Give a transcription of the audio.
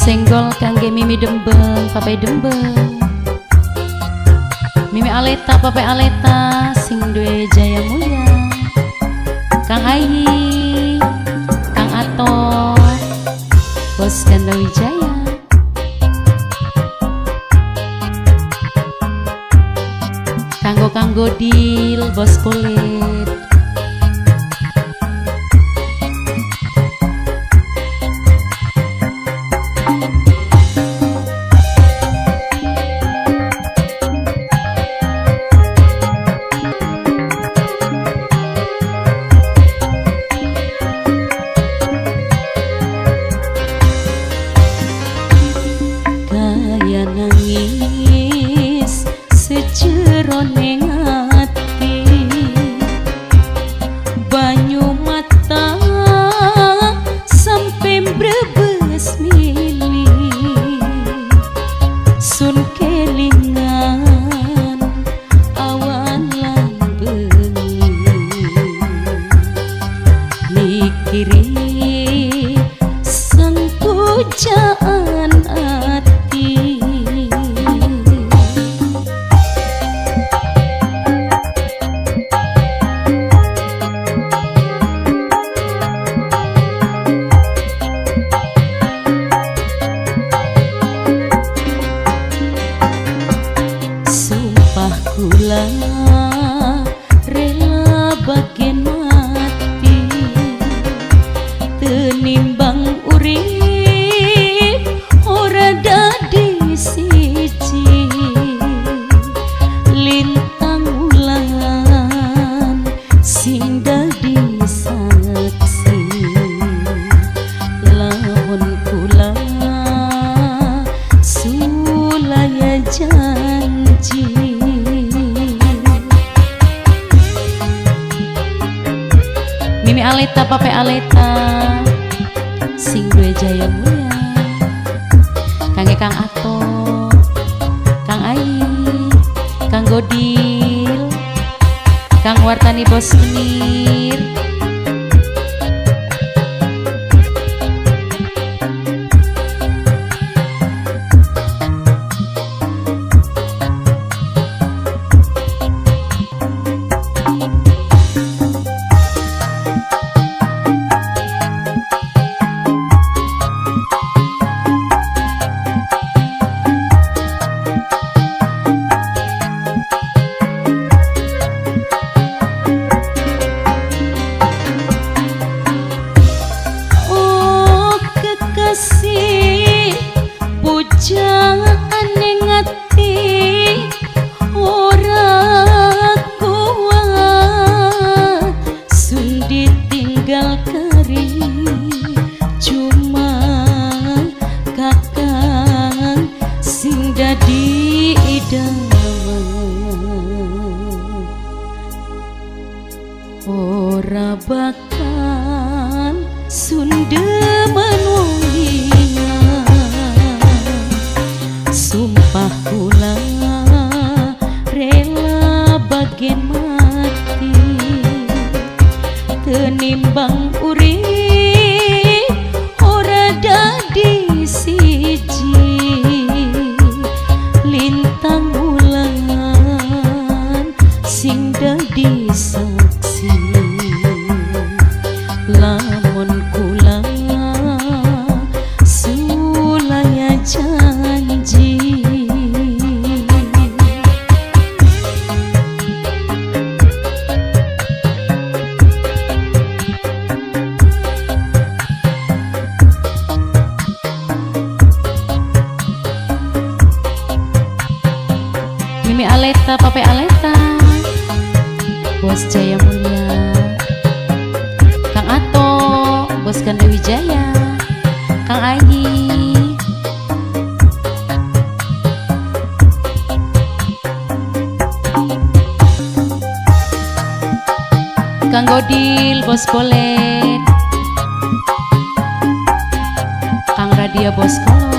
Senggol kangge Mimi Dembeng, Papai Dembeng, Mimi Aleta, Papai Aleta, sing duwe Jaya Mulya, Kang Ayi, Kang Ato, Bos Ganda Wijaya. Kanggo Kang Godil, Bos Kulit. Kaya nangis sejerone ati, banyu mata sampe mbrebes mili, sun kelingan awan lan bengi, mikiri sang pujaan ati. Sumpah kula rela bagen mati, tenimbang urip ora dadi siji, lintang wulan sing dadi saksi, lamun kula sulaya janji. Mimi Aleta, Pape Aleta, sing duwe Jaya Mulya, kangge Kang Ato, Kang Ayi, Kang Godil, Kang Wartani Bos Menir. Kekasih pujaan ning ati ora kuat, sun ditinggal kari cuma kakang sing dadi idaman, ora bakal sun demen wong liya. Sumpah kula rela bagen mati, tenimbang urip ora dadi siji, lintang wulan sing dadi saksi, lamun kula sulaya janji. Mimi Aleta, Pape Aleta, Bos Jaya Mulya, Kang Ato, Bos Ganda Wijaya, Kang Ayi, Kang Godil, Bos Bolet, Kang Radia, Bos Kolot.